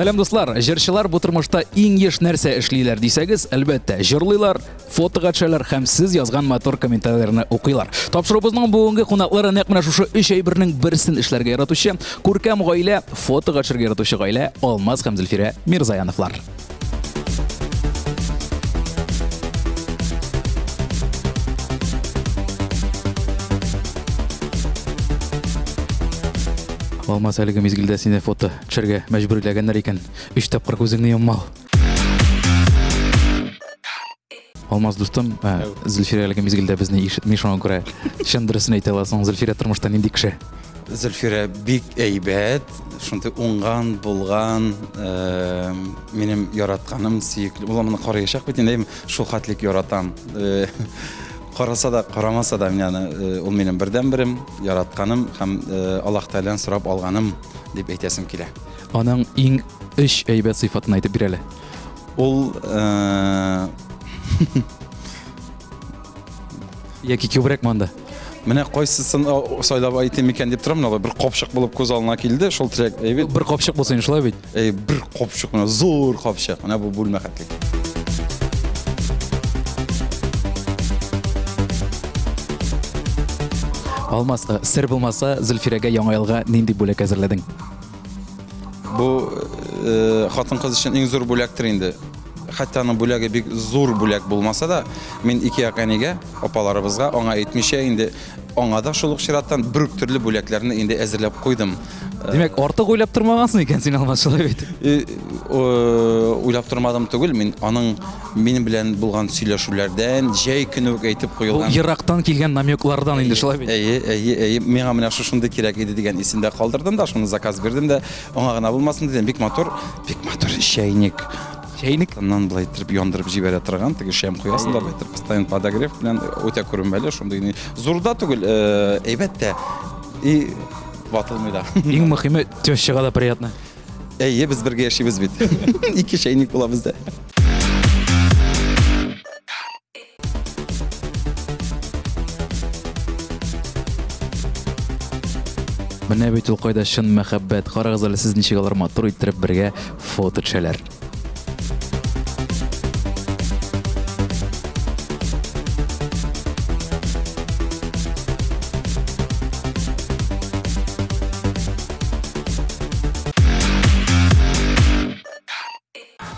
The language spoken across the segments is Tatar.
Сәлам, дуслар! Җырчылар бу тормышта иң еш нәрсә эшлиләр дисәгез, әлбәттә, җырлыйлар, фотога төшәләр һәм сез язган матур комментарийларны укыйлар. Тапшыруыбызның бүгенге кунаклары нәкъ менә шушы өч әйбернең берсен эшләргә яратучы күркәм гаилә, фотога төшергә яратучы гаилә Алмаз һәм Зөлфирә Мирзаяновлар. Алмаз, әлеге мизгелдә сине фото төшәргә мәҗбүрләгәннәр икән. Өч тапкыр күзеңне йоммал. Алмаз дустым, ә, Зөлфирә әлеге мизгелдә безне ишетми, шуңа күрә чын дөресен әйтә аласың. Зөлфирә тормышта нинди кеше? Зөлфирә бик әйбәт, шундый уңган, булган, э, минем яратканым, сөекле. Ул моны караячак бит инде, шул хәтлек яратам. Э, караса да, карамаса да, мин аны, э, ул минем бердәнберем, яратканым һәм э, Аллаһ Тәгаләдән сорап алганым дип әйтәсем килә. Аның иң өч әйбәт сыйфатын әйтеп бир әле. Ул э, Яки күбрәк монда. Менә кайсысын сайлап әйтим икән дип торам, менә бер капчык булып күз алдына килде, шул терәк әйбәт. Бер капчык булсын, шулай бит? Әй, бер капчык, менә зур капчык. Менә бу бүлмә хәтлек. Алмаз, э, сер булмаса, Зөлфирәгә яңа елга нинди бүләк әзерләдең? Бу э, хатын-кыз өчен иң зур бүләктер инде. Хәтта аның бүләге бик зур бүләк булмаса да, мин ике як әнигә, апаларыбызга аңа әйтмичә инде аңа да шул ук чираттан бер үк төрле бүләкләрне инде әзерләп куйдым. Димәк, артык уйлап тормагансың икән син, Алмаз, шулай бит? Э, уйлап тормадым түгел, мин аның минем белән булган сөйләшүләрдән җәй көне үк әйтеп куелган. Бу ерактан килгән намеклардан инде шулай бит? Әйе, әйе, әйе. Миңа менә шушындый кирәк иде дигән исемдә калдырдым да, шуны заказ бирдем дә, аңа гына булмасын дидем. Бик матур, бик матур чәйник. Чәйник? Аннан былай иттереп яндырып җибәрә торган, теге шәм куясың да, былай иттереп постоянно подогрев белән үтә күренмәле, шундый зур да түгел, э, әйбәт тә. И ватылмый да. Иң мөһиме, тещага да приятно. Әйе, без бергә яшибез бит. Ике чәйник була бездә. Менә бит ул кайда чын мәхәббәт. Карагыз әле сез ничек алар матур иттереп бергә фото төшәләр.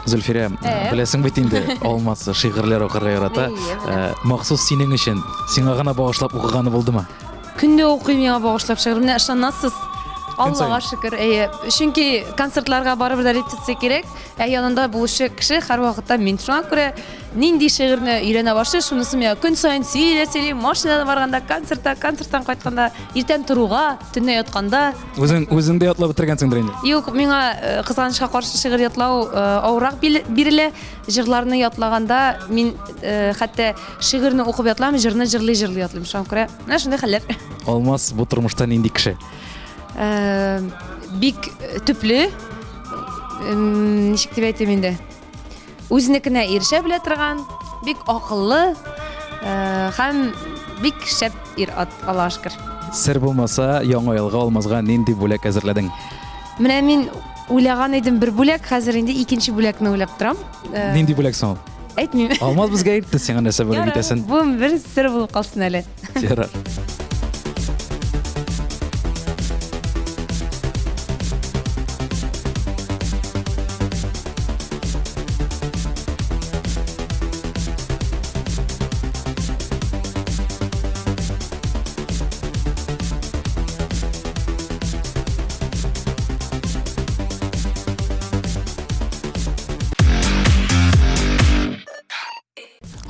Зөлфирә, Ә? беләсең бит инде, Алмаз шигырьләр укырга ярата. Әйе, беләм. Ә, Махсус синең өчен, сиңа гына багышлап укыганы булдымы? Көндә укыйм миңа багышлап шигырь. Менә ышанасыз. Көн Аллага шөкер, әйе. Чөнки концертларга барыбер дә репетиция кирәк. Ә янында булучы кеше һәрвакытта мин. Шуңа күрә нинди шигырьне өйрәнә башлый, шунысы миңа көн саен сөйли дә сөйли, машинада барганда, концертта, концерттан кайтканда, иртән торуга, төнлә ятканда. Үзең үзең дә ятлап бетергәнсеңдер инде. Юк, миңа э, кызганычка каршы шигырь ятлау э, авыррак бирелә. Җырларны ятлаганда мин э, хәтта шигырьне укып ятлам, җырны җырлый-җырлый ятлыйм. Шуңа күрә менә шундый хәлләр. Алмаз бу тормышта нинди кеше? Бик төпле, ничек дип әйтим инде? Үзенекенә ирешә белә торган, бик акыллы һәм бик шәп ир-ат, Аллага шөкер. Сер булмаса, яңа елга Алмазга нинди бүләк әзерләдең? Менә мин уйлаган идем бер бүләк, хәзер инде икенче бүләкне уйлап торам. Нинди бүләк соң ул? Әйтмим. Алмаз безгә әйтте, сиңа нәрсә бүләк итәсен. Бу бер сер булып калсын әле. Ярар.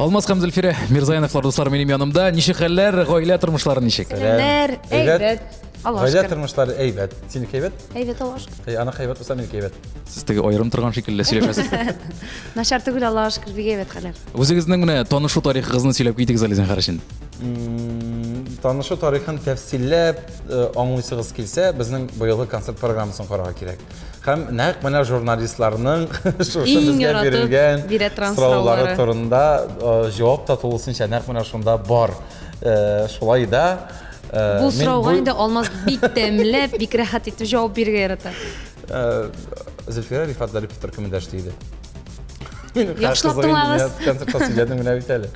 Алмаз һәм Зөлфирә Мирзаяновлар дуслар минем янымда. Ничек хәлләр, гаилә тормышлары ничек? Сәламнәр, әйбәт. Аллаһ Гаилә тормышлары әйбәт. Синеке әйбәт? Әйбәт, Аллаһ шөкер. Әй, аныкы әйбәт булса, минеке әйбәт. Сез теге аерым торган шикелле сөйләшәсез. Начар түгел, Аллаһ шөкер, бик әйбәт хәлләр. Үзегезнең менә танышу тарихыгызны сөйләп китегез әле зинһар өчен. Танышу тарихын тәфсилләп э, аңлыйсыгыз килсә, безнең быелгы концерт программасын карарга кирәк. Һәм нәкъ менә журналистларның шушы безгә бирелгән сораулары турында э, җавап та тулысынча нәкъ менә шунда бар. Э, шулай да э, Бу сорауга инде Алмаз бик тәмләп, бик рәхәт итеп җавап бирергә ярата. Зөлфирә Рифат Зарипов төркемендә эшли иде. Яхшылап тыңлагыз. Концертта сөйләдем генә бит әле.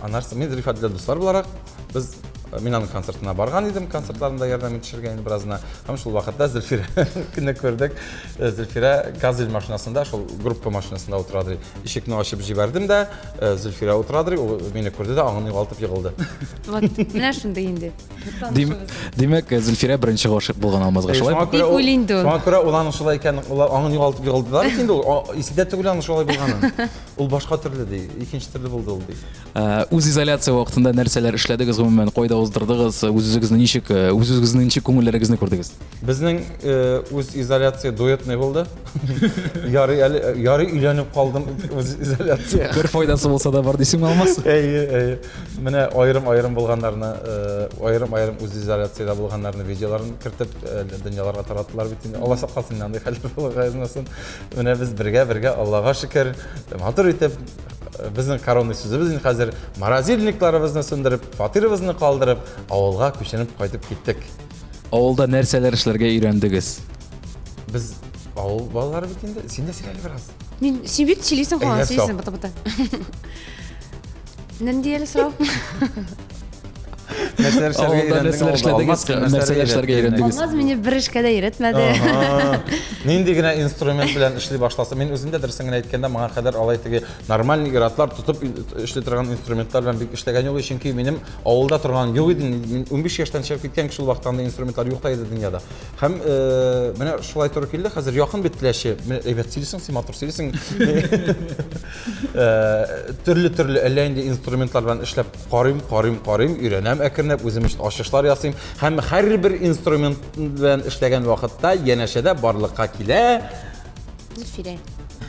Аннары мин Рифат белән дуслар буларак, без мин аның концертына барган идем, концертларында ярдәм итешергә инде беразына. Һәм шул вакытта Зөлфирә көнне күрдек. Зөлфирә Газель машинасында, шул группа машинасында утыра. Ишекне ачып җибәрдем дә, Зөлфирә утыра, ул мине күрде дә аңын югалтып егылды. Вот, менә шундый инде. Димәк, Зөлфирә беренче гашыйк булган Алмазга, шулай? Дип уйлый инде ул. Шуңа күрә ул аның шулай икән, ул аңын югалтып егылды да бит инде ул. Исендә түгел аның шулай булганын. Ул башка төрле ди, икенче төрле булды ул ди. Үз изоляция вакытында нәрсәләр эшләдегез гомумән, кайда уздырдыгыз, үз-үзегезне ничек, үз-үзегезнең ничек күңелләрегезне күрдегез? Безнең үз изоляция дуэтный булды. Ярый әле, ярый өйләнеп калдым үз изоляция. Бер файдасы булса да бар дисеңме, Алмаз? Әйе, әйе. Менә аерым-аерым булганнарны, аерым-аерым үз изоляциядә булганнарны видеоларын кертеп, дөньяларга тараттылар бит инде. Алла сакласын, андый хәлләр булырга язмасын. Менә без бергә-бергә, Аллага шөкер, матур итеп, безнең коронный сүзебез инде хәзер морозильникларыбызны сүндереп, фатирыбызны калдырып, авылга күченеп кайтып киттек. Авылда нәрсәләр эшләргә өйрәндегез? Без авыл балалары бит инде. Син дә сөйлә әле бераз. Мин син бит сөйлисең, һаман сөйлисең, бата-бата. Нинди әле сорау? Нәрсәләр эшләргә өйрәндегез? Нәрсәләр эшләргә өйрәндегез? Алмаз мине бер эшкә дә өйрәтмәде. Нинди генә инструмент белән эшли башласа, мин үзем дә дөресен генә әйткәндә, моңа кадәр алай теге нормальный ир-атлар тотып эшли торган инструментлар белән бик эшләгән юк, чөнки минем авылда торган юк иде. Мин 15 яшьтән чыгып киткән кеше, ул вакытта андый инструментлар юк та иде дөньяда. Һәм менә шулай туры килде, хәзер якын бит Теләче. Менә әйбәт сөйлисең, син матур сөйлисең. Төрле-төрле әллә инде инструментлар белән эшләп карыйм, карыйм, карыйм, өйрәнәм әкренләп, үзем өчен ачышлар ясыйм. Һәм һәрбер инструмент белән эшләгән вакытта янәшәдә барлыкка килә Зөлфирә.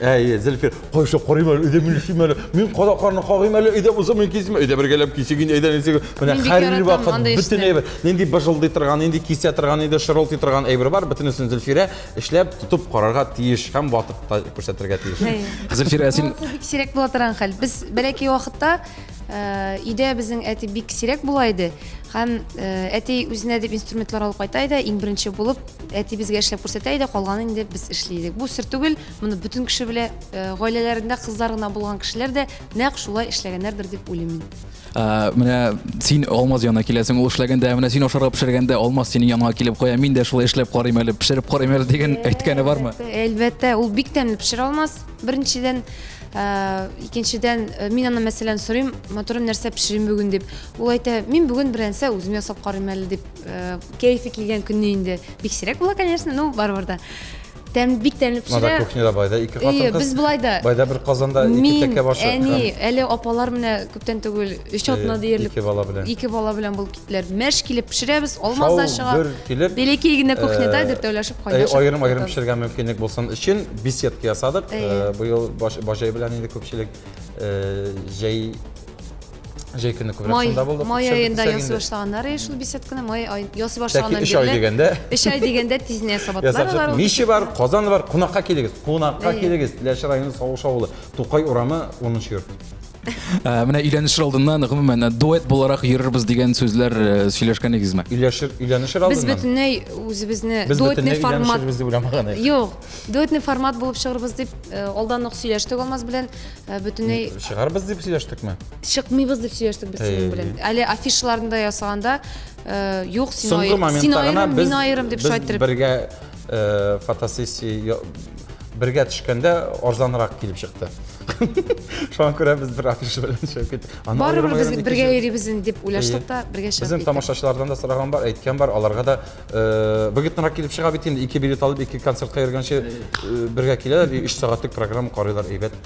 Әйе, Зөлфир, кайсы карыйм әле, өйдә мин эшлим әле, мин кадакларны кагыйм әле, өйдә булса мин кисим, өйдә бергәләп кисик инде, әйдә нисек. Менә һәр вакыт бөтен әйбер, нинди быжылдый торган, нинди кисә торган, нинди шырылтый торган әйбер бар, бөтенесен Зөлфирә эшләп, тотып карарга тиеш һәм ватып та күрсәтергә тиеш. Зөлфирә, син бик сирәк була торган хәл. Без бәләкәй вакытта өйдә безнең әти бик сирәк була иде. Һәм әти үзенә дип инструментлар алып кайта иде, иң беренче булып әти безгә эшләп күрсәтә иде, калганын инде без эшли идек. Бу сер түгел, моны бөтен кеше белә. Гаиләләрендә кызлар гына булган кешеләр дә нәкъ шулай эшләгәннәрдер дип уйлыйм мин. Менә син Алмаз янына киләсең, ул эшләгәндә, менә син ашарга пешергәндә Алмаз синең яныңа килеп куя, мин дә шулай эшләп карыйм әле, пешереп карыйм әле дигән әйткәне бармы? Әлбәттә, ул бик тәмле пешерә Алмаз, беренчедән. Икенчедән, мин аны мәсәлән сорыйм, матурым нәрсә пешерим бүген дип. Ул әйтә, мин бүген берәрсә үзем ясап карыйм әле дип. Кәефе килгән көнне инде. Бик сирәк була, конечно, но барыбер дә. Тәм, бик тәмле пешерә. Монда кухняда байда ике хатын кыз. Без болай да. Байда бер казанда ике тәкә башы. Мин, әни, әле апалар менә күптән түгел өч атна диярлек. Ике бала белән. Ике бала белән булып киттеләр. Мәш килеп пешерәбез, алмаз да чыга. Шау килеп. Бәләкәй генә кухняда дүртәүләшеп кайнашып. Аерым-аерым пешергән мөмкинлек булсын өчен беседка ясадык. Быел баҗай белән инде күпчелек җәй җәй көне күбрәк шунда булдык. Май аенда ясый башлаганнар шул беседканы. Май ай ясый башлаганнан бирле. Өч ай дигәндә. Өч ай дигәндә тиз генә ясап аттылар алар. Миче бар, казаны бар, кунакка килегез. Кунакка килегез. Теләче районы Савыш авылы, Тукай урамы, 10 йорт. Менә өйләнешер алдыннан, гомумән, дуэт буларак йөрербез дигән сүзләр сөйләшкән идегезме? Өйләшер, өйләнешер алдыннан. Без бөтенләй үзебезне дуэтный формат. Без бөтенләй дип Юк, дуэтный формат булып чыгырбыз дип алдан ук сөйләштек Алмаз белән. Бөтенләй чыгарбыз дип сөйләштекме? Чыкмыйбыз дип сөйләштек без синең белән. Әле афишаларны да ясаганда, юк, син аерым, син аерым, мин аерым дип шулай иттереп. Бергә фотосессия бергә төшкәндә арзанрак килеп чыкты. Шуңа күрә без бер афиша белән чыгып киттек. Барыбер без бергә йөрибез инде дип уйлаштык та, бергә чыгып Безнең тамашачылардан да сораган бар, әйткән бар, аларга да выгоднырак килеп чыга бит инде, ике билет алып, ике концертка йөргәнче бергә киләләр, өч сәгатьлек программа карыйлар, әйбәт.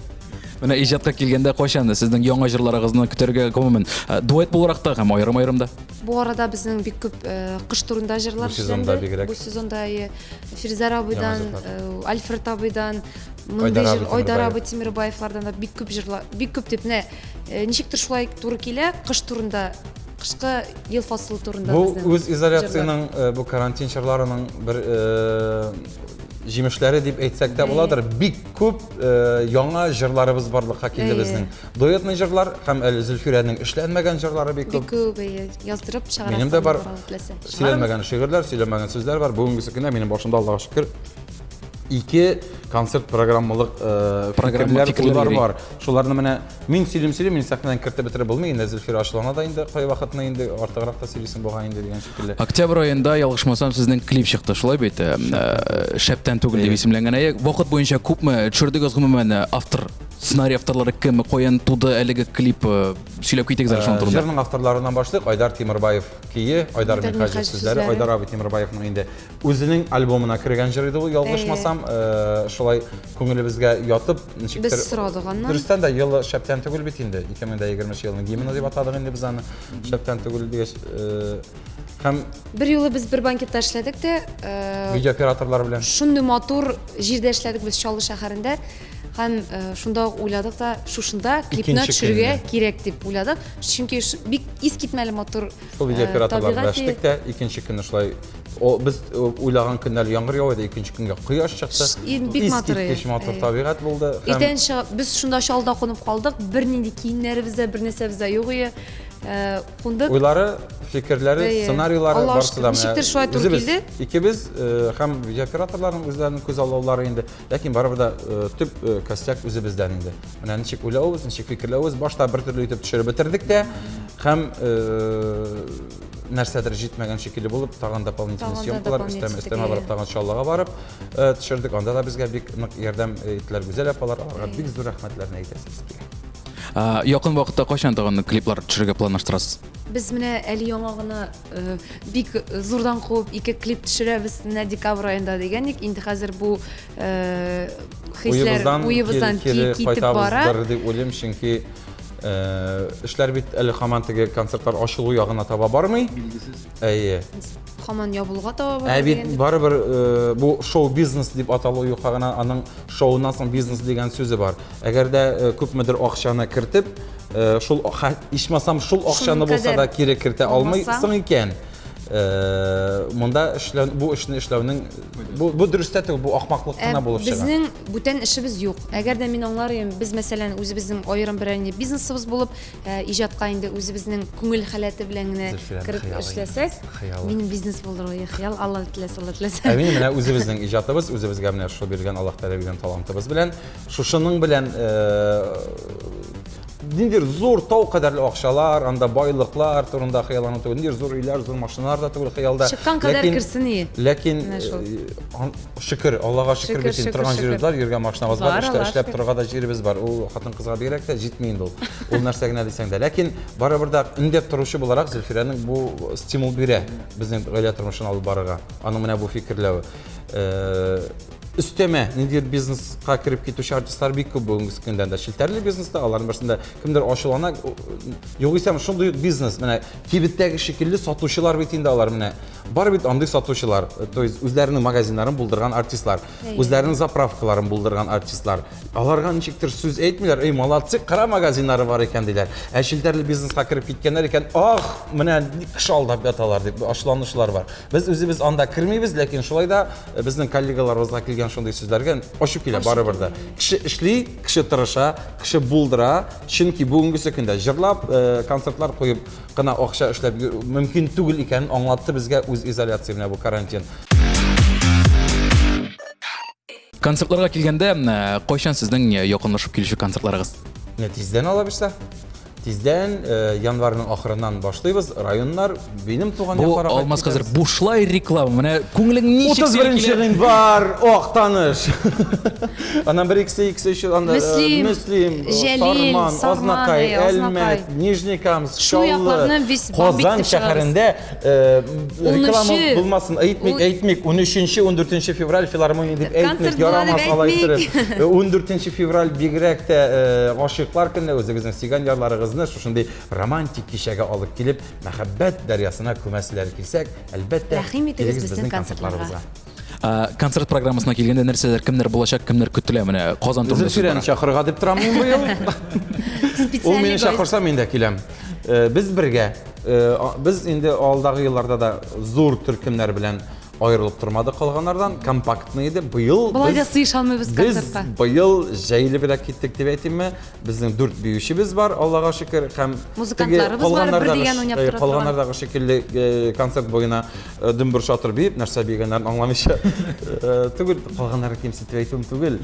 Менә иҗатка килгәндә кайчан сезнең яңа җырларыгызны көтәргә гомумән дуэт буларак та һәм аерым-аерым да? Бу арада безнең бик күп кыш турында җырлар Бу сезонда бигрәк. Бу сезонда Фирзәр абыйдан, Альфред абыйдан, мондый җыр, Айдар абый Тимербаевлардан да бик күп җырлар, бик күп дип, менә ничектер шулай туры килә, кыш турында, кышкы ел фасылы турында Бу үз изоляциянең, бу карантин чорларының бер җимешләре дип әйтсәк тә буладыр. Бик күп э, яңа җырларыбыз барлыкка килде безнең. Дуэтный җырлар һәм әле Зөлфирәнең эшләнмәгән җырлары бик күп. Бик күп, әйе. Яздырып чыгарасың. Минем дә бар. Сөйләнмәгән шигырьләр, сөйләнмәгән сүзләр бар. Бүгенгесе көндә минем башымда Аллага шөкер ике концерт программалык э, Программа фикерләр, фикерләр уйлар йөри. бар. Шуларны менә мин сөйлим, сөйлим, мин сәхнәдән кертеп бетереп булмый. Инде Зөлфирә ачулана да инде кайвакытны инде артыграк та сөйлисең бугай инде дигән шикелле. Октябрь аенда, ялгышмасам, сезнең клип чыкты, шулай бит? Э, э, Шәптән түгел дип исемләнгән. Әйе, вакыт буенча күпме төшердегез гомумән э, автор, сценарий авторлары кем, каян туды әлеге клип? Э, Сөйләп китегез әле шуның турында. Җырның авторларыннан башлыйк. Айдар Тимербаев көе, Айдар Айдар Минһаҗев Минһаҗев сүзләре, сүзләре. Айдар абый Тимербаевның инде үзенең альбомына кергән җыр иде ул, ялгышмасам, э, шулай күңелебезгә ятып, ничектер. Без сорадык аннан. Дөрестән дә елы шәптән түгел бит инде. 2020 елның гимны дип атадык инде без аны. Шәптән түгел дигәч, э, һәм Бер юлы без бер банкетта эшләдек тә, э, видеооператорлар белән шундый матур җирдә эшләдек без Чаллы шәһәрендә. Һәм э, шунда ук уйладык та, шушында клипны Икенче төшерергә көнне. кирәк дип уйладык. Чөнки бик искитмәле матур Шул видеооператорлар белән табигать эшләдек тә, икенче көнне шулай О, без э, уйлаган көннәр яңгыр ява иде, икенче көнгә кояш чыкты. Бик матур, Искиткеч матур табигать булды. Һәм Иртән чыгып, без шунда чалда кунып калдык. Бернинди киемнәребез дә, бер нәрсәбез дә юк иде. Э, кундык. Уйлары, фикерләре, сценарийлары барысы да менә. Ничектер шулай туры килде. Икебез э, һәм видеооператорларның үзләренең күз аллаулары инде. Ләкин барыбер дә төп костяк үзебездән инде. Менә ничек уйлавыбыз, ничек фикерләвебез, башта бер төрле итеп төшереп бетердек тә һәм нәрсәдер җитмәгән шикелле булып, тагын дополнительный съемкалар, өстәмә өстәмә барып тагын Чаллыга барып төшердек. Анда да безгә бик нык ярдәм иттеләр Гүзәл апалар, аларга бик зур рәхмәтләрне әйтәсебез килә. Якын вакытта кайчан тагын клиплар төшерергә планлаштырасыз? Без менә әле яңа гына бик зурдан куып ике клип төшерәбез менә декабрь аенда дигән идек. Инде хәзер бу хисләр уебыздан китеп бара. Дип уйлыйм, чөнки эшләр бит әле һаман теге концертлар ачылу ягына таба бармый. Билгесез. Әйе. Һаман ябылуга таба бара. Ә бит барыбер бу шоу-бизнес дип аталу юкка гына аның шоуыннан соң бизнес дигән сүзе бар. Әгәр дә күпмедер акчаны кертеп, шул ичмасам шул акчаны булса да кире кертә алмыйсың икән, монда эшләү, бу эшне эшләүнең бу, бу дөрес тә түгел, бу ахмаклык кына булып чыга. Безнең бүтән эшебез юк. Әгәр дә мин аңлар идем, без мәсәлән үзебезнең аерым берәр инде бизнесыбыз булып, иҗатка инде үзебезнең күңел халәте белән генә кереп эшләсәк, минем бизнес булдыру хыял, Алла теләсә, Алла теләсә. Ә мин менә үзебезнең иҗатыбыз, үзебезгә менә шул биргән Аллаһ Тәгалә биргән талантыбыз белән, шушының белән ниндидер зур тау кадәрле акчалар, анда байлыклар турында хыяллану түгел, ниндидер зур өйләр, зур машиналар да түгел хыялда. Чыккан кадәр керсен и. Ләкин э, шөкер, Аллага шөкер бит инде торган җиребез бар, йөргән машинабыз бар, эштә эшләп торырга да җиребез бар. Ул хатын-кызга бигрәк тә җитми инде ул. Ул нәрсә генә дисәң дә. Ләкин барыбер дә өндәп торучы буларак Зөлфирәнең бу стимул бирә безнең гаилә тормышын алып барырга. Аның менә бу фикерләве. Э, өстәмә ниндидер бизнеска кереп китүче артистлар бик күп бүгенге көндә дә челтәрле бизнеста аларның берсендә кемдер ачулана югыйсә шундый ук бизнес менә кибеттәге шикелле сатучылар бит инде алар менә бар бит андый сатучылар то есть үзләренең магазиннарын булдырган артистлар үзләренең заправкаларын булдырган артистлар аларга ничектер сүз әйтмиләр эй молодцы кара магазиннары бар икән диләр ә челтәрле бизнеска кереп киткәннәр икән ах менә кеше алдап яталар дип ачуланучылар бар Без үзебез анда кермибез, ләкин шулай да э, безнең коллегаларыбызга килгән шундый сүзләргә ачу килә барыбер дә. Кеше эшли, кеше тырыша, кеше булдыра, чөнки бүгенгесе көндә җырлап, э, концертлар куеп кына акча эшләп мөмкин түгел икәнен аңлатты безгә үз изоляция менә бу карантин. Концертларга килгәндә, э, кайчан сезнең якынлашып килүче концертларыгыз? Менә тиздән алабызса. Тиздән э, январьның ахырыннан башлыйбыз. Районнар минем туган Бу якларга кайтып Алмаз хәзер китәбез. бушлай реклама. Менә күңелең ничек 31 гыйнвар, Актаныш. Аннан бер икесе, икесе өч, анда э, Мөслим, Мөслим, Җәлил, Сарман, Сарман, Азнакай, э, Азнакай. Әлмәт, Нижнекамск, Шул Чаллы, якларны без бомбить Казан итеп чыгабыз. шәһәрендә э, реклама Унөче. булмасын, әйтмик, Ун- әйтмик, 13-нче, 14 февраль филармония дип әйтмик, Концерт була дип ярамас алай әйтмик. иттереп. 14 февраль бигрәк тә э, гашыйклар көне, үзегезнең сөйгән ярларыгызны шушындый романтик кичәгә алып килеп, мәхәббәт дәрьясына күмәселәре килсәк, әлбәттә, Рәхим итегез килегез безнең концертларга. Концерт программасына килгәндә нәрсәләр, кемнәр булачак, кемнәр көтелә менә Казан турында сүз Зөлфирәне бара. чакырырга дип торам мин быел. Ул мине чакырса, мин дә киләм. Э, без бергә, э, без инде алдагы елларда да зур төркемнәр белән Аерылып тормады калганнардан, компактный иде. Быел Болай да сыеша алмыйбыз концертка. Без быел җәелебрәк киттек дип әйтимме? Безнең дүрт биючебез бар, Аллага шөкер, һәм музыкантларыбыз бар, бер дигән уйнап тора. Калганнардагы шикелле концерт буена дөмбер шатыр биеп, нәрсә бигәннәрен аңламыйча түгел, калганнарын кимсетеп әйтүем түгел.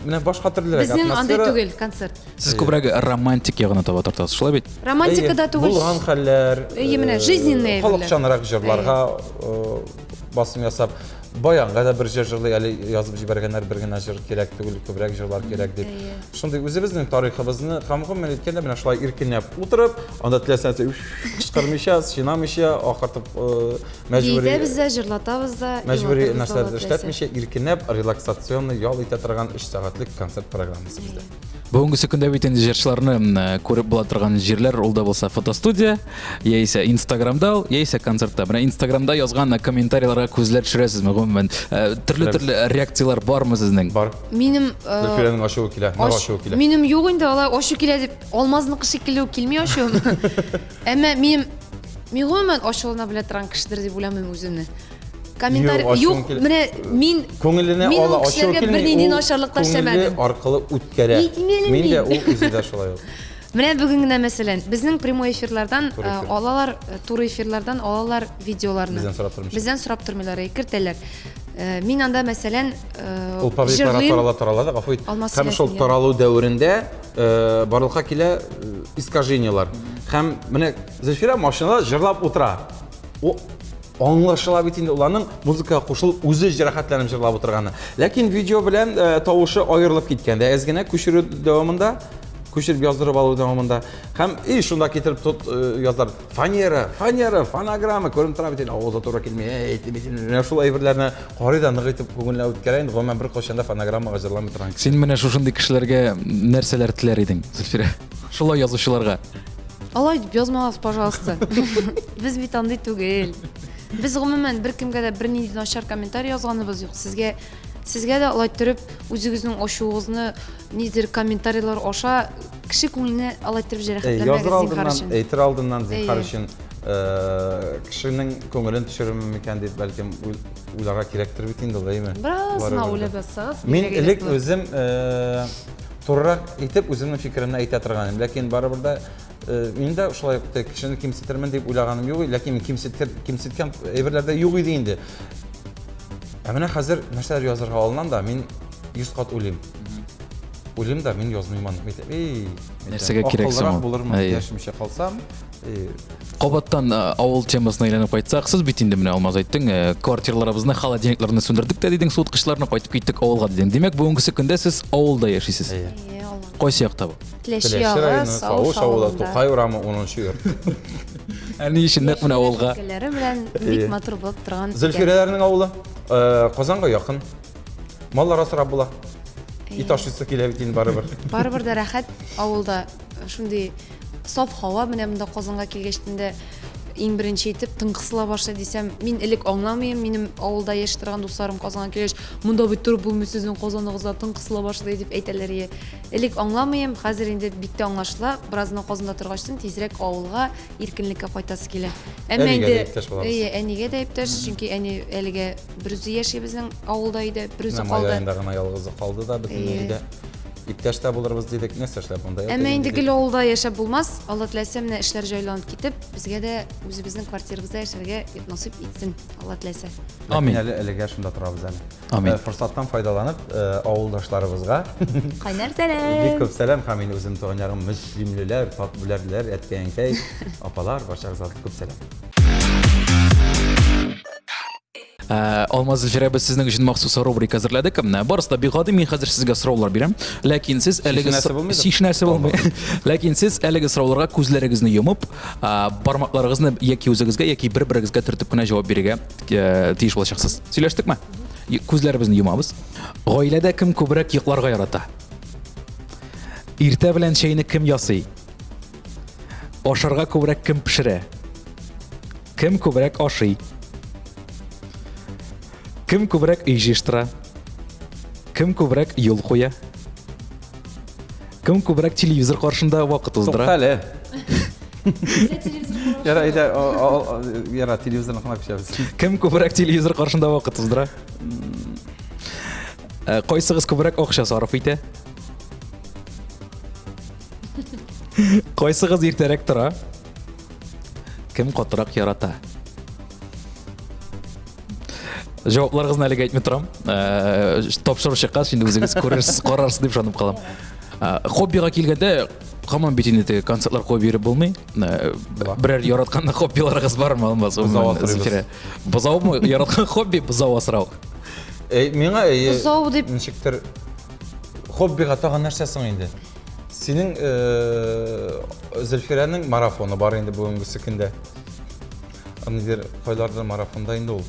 Менә башка төрлерәк атмосфера. Безнең андый түгел концерт. Сез күбрәк романтик ягына таба тартасыз, шулай бит? Романтика да түгел. Булган хәлләр. Әйе, менә жизненный. Халыкчанрак җырларга басым ясап, баянга да бер җыр җырлый, әле язып җибәргәннәр, бер генә җыр кирәк түгел, күбрәк җырлар кирәк дип. Шундый үзебезнең тарихыбызны һәм гомумән әйткәндә менә шулай иркенләп утырып, анда теләсә нәрсә кычкырмыйча, чинамыйча, акыртып мәҗбүри Биетәбез дә, җырлатабыз да, мәҗбүри нәрсәләр эшләтмичә, иркенләп, релаксационный ял итә торган 3 сәгатьлек концерт программасы бездә. Бүгенгесе көндә бит инде җырчыларны күреп була торган җирләр ул да булса фотостудия, яисә Инстаграмда ул, яисә концертта. Менә Инстаграмда язган комментарийларга күзләр төшерәсезме гомумән? Төрле-төрле реакцияләр бармы сезнең? Бар. Минем Зөлфирәнең ачуы килә, нык ачуы килә. Минем юк инде, алай ачу килә дип, Алмазныкы шикелле үк килми ачуым. Әмма минем мин гомумән ачулана белә торган кешедер дип уйламыйм үземне. Комментарий юк, менә мин күңеленә мин ала ачуы килми. Бернинди начарлык та эшләмәдем. Аркылы үткәрә. Мин дә ул үзе дә шулай ук. Менә бүген генә мәсәлән, безнең прямой эфирлардан алалар, туры эфирлардан алалар видеоларны. Бездән сорап тормыйлар. Бездән сорап тормыйлар, кертәләр. Мин анда мәсәлән, ул пабликларга тарала тарала да, гафу ит. Һәм шул таралу дәверендә барлыкка килә искажениелар. Һәм менә Зөлфирә машинада җырлап утыра. Аңлашыла бит инде уларның музыкага кушылып үзе җәрәхәтләнеп җырлап утырганы. Ләкин видео белән э, тавышы аерылып киткән дә әз генә күчерү дәвамында, күчереп яздырып алу дәвамында. Һәм и шунда китереп тот э, язар. Фанера, фанера, фонограмма күренеп тора бит инде, авызы туры килми. Әй, бит инде менә шул әйберләрне карый да нык итеп күңеленә үткәрә инде. Гомумән беркайчан да фонограммага җырламый торган кеше. Син менә шушындый кешеләргә нәрсәләр теләр идең, Зөлфирә? Шулай язучыларга. Алай дип язмагыз, пожалуйста. Без бит андый түгел. Без гомумән беркемгә дә бернинди начар комментарий язганыбыз юк. Сезгә сезгә дә алай торып үзегезнең ачуыгызны нидер комментарийлар аша кеше күңеленә алай торып җәрәхәтләмәгез зинһар өчен. Әйтер алдыннан зинһар өчен кешенең күңелен төшерермен микән дип бәлкем уйларга кирәктер бит инде, әйеме? Бераз гына уйлап язсагыз. Мин элек үзем Турырак итеп үземнең фикеремне әйтә торган идем. Ләкин барыбер дә э, мин дә шулай ук кешене кимсетермен дип уйлаганым юк, ләкин мин кимсеткән кимсеткән әйберләр дә юк иде инде. Ә менә хәзер нәрсәләр язырга алынам да, мин 100 кат уйлыйм. Уйлыйм да, мин язмыйм аны. Әйтәм, эй, нәрсәгә кирәк соң? Акыллырак булырмын, яшемичә калсам, Кабаттан э, авыл темасына әйләнеп кайтсак, сез бит инде менә Алмаз әйттең, э, квартираларыбызны, холодильникларны сүндердек тә дидең, суыткычларны кайтып киттек авылга дидең. Димәк, бүгенгесе көндә сез авылда яшисез. Әйе. Кайсы якта бу? Теләче ягы, Сауш авылы, Тукай урамы 10 йорт. Ә ни өчен нәкъ менә авылга? Өлкәләре белән бик матур булып торган. Зөлфирәләрнең авылы э, Казанга якын. Маллар асрап була. Ит ашыйсы килә бит инде барыбер. Барыбер дә рәхәт авылда. Шундый саф һава менә монда Казанга килгәчтен дә иң беренче итеп тын кысыла башлый дисәм, мин элек аңламыйм, минем авылда яши торган дусларым Казанга килгәч, монда бит торып булмый сезнең Казаныгызда тын кысыла башлый дип әйтәләр ие. Элек аңламыйм, хәзер инде бик тә аңлашыла, бераз гына Казанда торгачтын тизрәк авылга, иркенлеккә кайтасы килә. Әмма инде иптәш булабыз. Әйе, әнигә дә иптәш, чөнки әни әлегә берүзе яши безнең авылда өйдә, берүзе калды. Май аенда гына ялгызы калды да бөтенләй өйдә. Иптәш тә булырбыз дидек, нәрсә эшләп монда ятыйм Әмма инде гел авылда яшәп булмас. Алла теләсә, менә эшләр җайланып китеп, безгә дә үзебезнең квартирабызда яшәргә насыйп итсен, Алла теләсә. Амин. Әле әлегә шунда торабыз әле. Амин. Э, форсаттан файдаланып, э, авылдашларыбызга кайнар сәлам. Бик күп сәлам һәм инде үзем туган ягым мөслимлеләр, татбүләрләр, әткәй-әнкәй, апалар, барчагызга күп сәлам. Ә, Алмаз Зөлфирә, без сезнең өчен махсус рубрика әзерләдек. Менә барысы да бик гади, мин хәзер сезгә сораулар бирәм. Ләкин сез әлеге Һич нәрсә булмый. Ләкин сез әлеге сорауларга күзләрегезне йомып, бармакларыгызны яки үзегезгә, яки бер-берегезгә төртеп кенә җавап бирергә э, тиеш булачаксыз. Сөйләштекме? Күзләребезне йомабыз. Гаиләдә кем күбрәк йокларга ярата? Иртә белән чәйне кем ясый? Ашарга күбрәк кем пешерә? Кем күбрәк ашый? Кем күбрәк өй җыештыра? Кем күбрәк юл куя? Кем күбрәк телевизор каршында вакыт уздыра? Туктале. Яра, әйдә, яра, телевизорны гына күчәбез. Кем күбрәк телевизор каршында вакыт уздыра? Э, кайсыгыз күбрәк акча сарыф итә? Кайсыгыз иртәрәк тора? Кем катырак ярата? Җавапларыгызны әлегә әйтми торам. Э, тапшыру чыккач, инде үзегез күрерсез, карарсыз дип ышанып калам. Э, хоббига килгәндә, һаман бит инде теге концертлар куеп йөреп булмый. Э, берәр яраткан хоббиларыгыз бармы, Алмаз? Бозау асрыйбыз. Бозаумы? Яраткан хобби бозау асрау. Миңа бозау дип ничектер хоббига тагын нәрсә соң инде? Синең Зөлфирәнең марафоны бар инде бүгенгесе көндә. Нидер кайларда марафонда инде ул.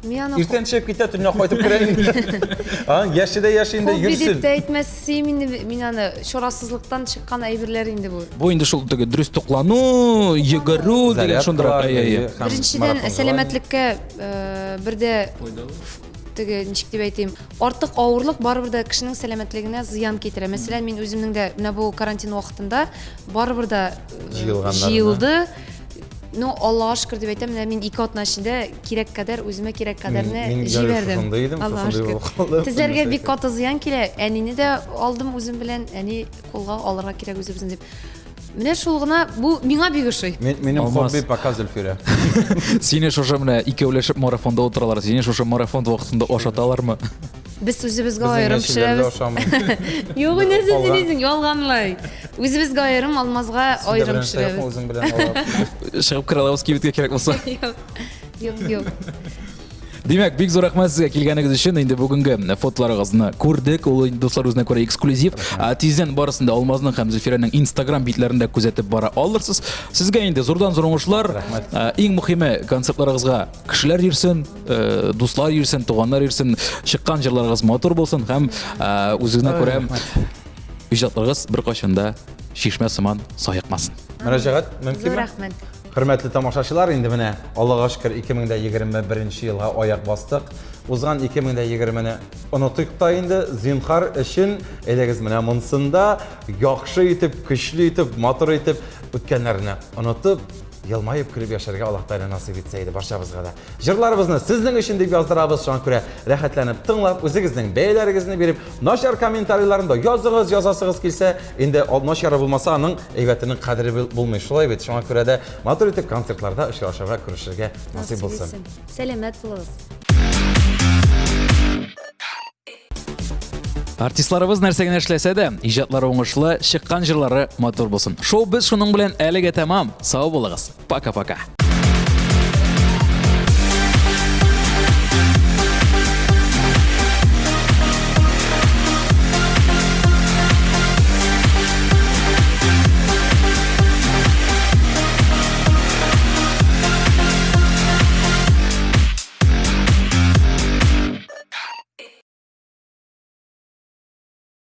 Мин аны Иртән чыгып китә, төнлә кайтып керә инде. А, яше дә яшь инде, хобби дип йөрсен. тә әйтмәс инде, мин аны чарасызлыктан чыккан әйберләр инде бу. Бу инде шул теге дөрес туклану, йөгерү дигән шундыйрак. Әйе, әйе. Беренчедән, сәламәтлеккә бер дә теге ничек дип әйтим, артык авырлык барыбер дә кешенең сәламәтлегенә зыян китерә. Мәсәлән, мин үземнең дә менә бу карантин вакытында барыбер дә җыелды. Ну, Аллага шөкер дип әйтәм, менә мин ике атна эчендә кирәк кадәр, үземә кирәк кадәрне җибәрдем. Аллага шөкер. Тезләргә бик каты зыян килә. Әнине дә алдым үзем белән, әни кулга алырга кирәк үзебезне дип. Менә шул гына, бу миңа бик ошый. Минем хобби пока Зөлфирә. Сине шушы менә икәүләшеп марафонда утыралар, сине шушы марафон вакытында ашаталармы? Без үзебезгә аерым пешерәбез. Юк, нәрсә сөйлисең, ялганлый. Үзебезгә аерым, Алмазга аерым пешерәбез. Үзең белән алып. Чыгып керә алабыз кибеткә кирәк булса. Юк, юк. Димәк, бик зур рәхмәт сезгә килгәнегез өчен. Инде бүгенге фотоларыгызны күрдек. Ул инде дуслар үзенә күрә эксклюзив. Тиздән барысын да Алмазның һәм Зөлфирәнең Instagram битләрендә күзәтеп бара алырсыз. Сезгә инде зурдан зур уңышлар. Иң мөхиме концертларыгызга кешеләр йөрсен, э, дуслар йөрсен, туганнар йөрсен, чыккан җырларыгыз матур булсын һәм э, үзегезне күрә иҗатларыгыз беркайчан да чишмә сыман саекмасын. Мөрәҗәгать мөмкинме? Зур рәхмәт. Хөрмәтле тамашачылар, инде менә Аллага шөкер 2021 елга аяк бастык. Узган 2020-не онытыйк та инде, зинхар өчен әйдәгез менә монсында яхшы итеп, көчле итеп, матур итеп үткәннәрне онытып, елмаеп көлеп яшәргә Аллаһ Тәгалә насыйп итсә иде барчабызга да. Җырларыбызны сезнең өчен дип яздырабыз, шуңа күрә рәхәтләнеп тыңлап, үзегезнең бәяләрегезне биреп, начар комментарийларны да языгыз, язасыгыз килсә, инде начары булмаса, аның әйбәтенең кадере булмый, шулай бит. Шуңа күрә дә матур итеп концертларда очрашырга, күрешергә насыйп булсын. Сәламәт булыгыз. Артистларыбыз нәрсә генә эшләсә дә, иҗатлары уңышлы, чыккан җырлары матур булсын. Шоу без шуның белән әлегә тәмам. Сау булыгыз. Пока-пока.